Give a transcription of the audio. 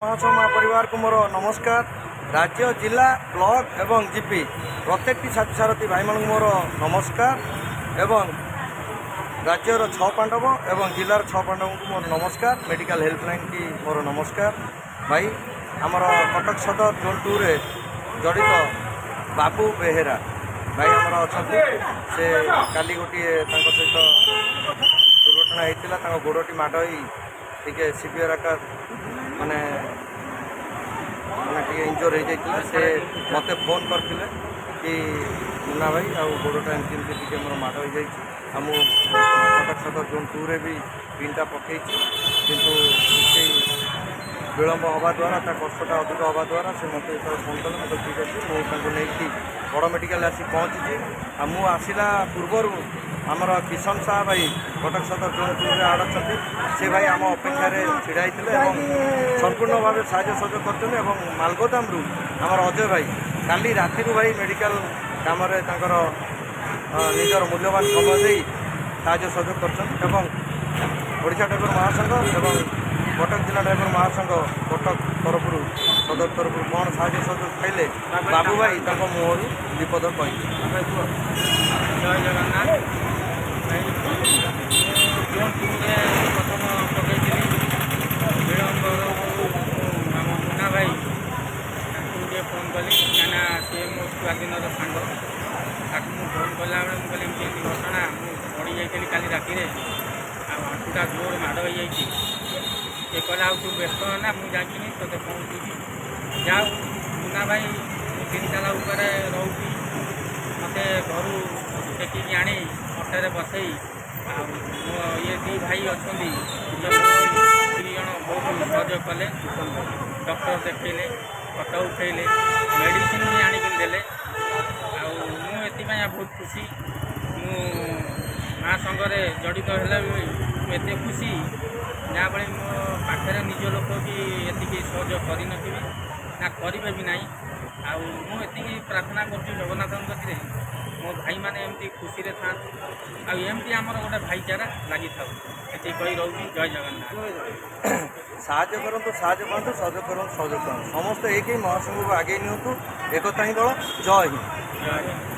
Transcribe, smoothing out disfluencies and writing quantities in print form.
ମହାସମା ପରିବାରକୁ ମୋର ନମସ୍କାର। ରାଜ୍ୟ, ଜିଲ୍ଲା, ବ୍ଲକ ଏବଂ ଜିପି ପ୍ରତ୍ୟେକଟି ସାଥୀ ସାରଥୀ ଭାଇମାନଙ୍କୁ ମୋର ନମସ୍କାର ଏବଂ ରାଜ୍ୟର ଛଅ ପାଣ୍ଡବ ଏବଂ ଜିଲ୍ଲାର ଛଅ ପାଣ୍ଡବଙ୍କୁ ମୋର ନମସ୍କାର। ମେଡ଼ିକାଲ ହେଲ୍ପଲାଇନ୍ କି ମୋର ନମସ୍କାର। ଭାଇ, ଆମର କଟକ ସଦର ଜୋନ୍ ଟୁରେ ଜଡ଼ିତ ବାବୁ ବେହେରା ଭାଇ ଆମର ଅଛନ୍ତି। ସେ କାଲି ଗୋଟିଏ ତାଙ୍କ ସହିତ ଦୁର୍ଘଟଣା ହେଇଥିଲା। ତାଙ୍କ ଗୋଡ଼ଟି ମାଡ଼ ହେଇ ଟିକେ ସିଭିୟର ଆକାର ମାନେ ମାନେ ଟିକେ ଇଞ୍ଜୋର ହେଇଯାଇଥିଲା। ସେ ମୋତେ ଫୋନ୍ କରିଥିଲେ କି ମୁନ୍ନା ଭାଇ, ଆଉ ଗୋଡ଼ଟା ଏମିତି ଏମିତି ଟିକେ ମୋର ମାଡ଼ ହେଇଯାଇଛି ଆଉ ମୁଁ କଟକ ସଦର ଜୋନ୍ ଟୁରେ ବି ପିନ୍ଟା ପକାଇଛି। କିନ୍ତୁ କିଛି ବିଳମ୍ବ ହେବା ଦ୍ୱାରା, ତା କଷ୍ଟଟା ଅଧିକ ହେବା ଦ୍ୱାରା ସେ ମୋତେ ଯେତେବେଳେ ଫୋନ୍ କଲେ, ମୁଁ କହିଲି ଠିକ୍ ଅଛି। ମୁଁ ତାଙ୍କୁ ନେଇକି ବଡ଼ ମେଡ଼ିକାଲରେ ଆସି ପହଞ୍ଚିଛି। ଆଉ ମୁଁ ଆସିଲା ପୂର୍ବରୁ ଆମର କିଶନ ସାହା ଭାଇ କଟକ ସଦର ଜୋନ୍ ଟୁରେ ଆଡ଼୍ ଅଛନ୍ତି। ସେ ଭାଇ ଆମ ଅପେକ୍ଷାରେ ଛିଡ଼ା ହେଇଥିଲେ ଏବଂ ସମ୍ପୂର୍ଣ୍ଣ ଭାବେ ସାହାଯ୍ୟ ସହଯୋଗ କରିଛନ୍ତି। ଏବଂ ମାଲଗୋଦାମରୁ ଆମର ଅଜୟ ଭାଇ କାଲି ରାତିରୁ ଭାଇ ମେଡ଼ିକାଲ କାମରେ ତାଙ୍କର ନିଜର ମୂଲ୍ୟବାନ ସମୟ ଦେଇ ସାହାଯ୍ୟ ସହଯୋଗ କରିଛନ୍ତି। ଏବଂ ଓଡ଼ିଶା ଡ୍ରାଇଭର ମହାସଂଘ ଏବଂ କଟକ ଜିଲ୍ଲା ଡ୍ରାଇଭର ମହାସଂଘ କଟକ ତରଫରୁ, ସଦର ତରଫରୁ କ'ଣ ସାହାଯ୍ୟ ସହଯୋଗ ପାଇଲେ, ବାବୁ ଭାଇ ତାଙ୍କ ମୁହଁରୁ ବିପଦ କହିଲେ। ଜୟ ଜଗନ୍ନାଥ ଭାଇ। ମୁଁ ଜୋନ୍ ଟୁରେ ପ୍ରଥମ ପକେଇଥିଲି। ବିଳମ୍ବର ମୁଁ ଆମ ମୁନ୍ନା ଭାଇ ତାଙ୍କୁ ଟିକେ ଫୋନ୍ କଲି, କାହିଁକିନା ସିଏ ମୋ ଛୁଆ ଦିନର ସାଙ୍ଗ। ତାକୁ ମୁଁ ଫୋନ୍ କଲାବେଳେ ମୁଁ କହିଲି, ଏମିତି ଏମିତି ଘଟଣା, ମୁଁ ପଡ଼ି ଯାଇଥିଲି କାଲି ରାତିରେ ଆଉ ଆଣ୍ଠୁଟା ଜୋର ମାଡ଼ ହେଇଯାଇଛି। ସେ କହିଲା, ଆଉ ତୁ ବ୍ୟସ୍ତ ନା, ମୁଁ ଯାଇକିନି ତୋତେ ପହଞ୍ଚୁଛି। ଯାଉ ମୁନ୍ନା ଭାଇ, ମୁଁ ତିନି ତାଲା ଉପରେ ରହୁଛି, ମୋତେ ଘରୁ ଟେକିକି ଆଣି ଅଟୋରେ ବସେଇ, ଆଉ ମୋ ଇଏ ଦୁଇ ଭାଇ ଅଛନ୍ତି, ଇଏ ଦୁଇ ଜଣ ବହୁତ ସହଯୋଗ କଲେ। ଡକ୍ଟର ଦେଖେଇଲେ, ଫଟୋ ଉଠେଇଲେ, ମେଡ଼ିସିନ ବି ଆଣିକି ଦେଲେ। ଆଉ ମୁଁ ଏଥିପାଇଁ ବହୁତ ଖୁସି। ମୁଁ ମହାସଂଘରେ ଜଡ଼ିତ ହେଲେ ବି ମୁଁ ଏତେ ଖୁସି, ଯାହାଫଳରେ ମୋ ପାଖରେ ନିଜ ଲୋକ ବି ଏତିକି ସହଯୋଗ କରିନଥିବେ ନା କରିବେ ବି ନାହିଁ। ଆଉ ମୁଁ ଏତିକି ପ୍ରାର୍ଥନା କରୁଛି ଜଗନ୍ନାଥଙ୍କ କତିରେ, ମୋ ଭାଇମାନେ ଏମିତି ଖୁସିରେ ଥାଆନ୍ତୁ ଆଉ ଏମିତି ଆମର ଗୋଟେ ଭାଇଚାରା ଲାଗିଥାଉ। ଏତିକି କହି ରହୁଛି। ଜୟ ଜଗନ୍ନାଥ। ସାହାଯ୍ୟ କରନ୍ତୁ, ସାହାଯ୍ୟ କରନ୍ତୁ, ସହଯୋଗ କରନ୍ତୁ, ସହଯୋଗ କରନ୍ତୁ। ସମସ୍ତେ ଏକ ହିଁ ମହାସଂଘକୁ ଆଗେଇ ନିଅନ୍ତୁ। ଏକତା ହିଁ ବଳ। ଜୟ ହିନ୍ଦ। ଜୟ ଜଗନ୍ନାଥ।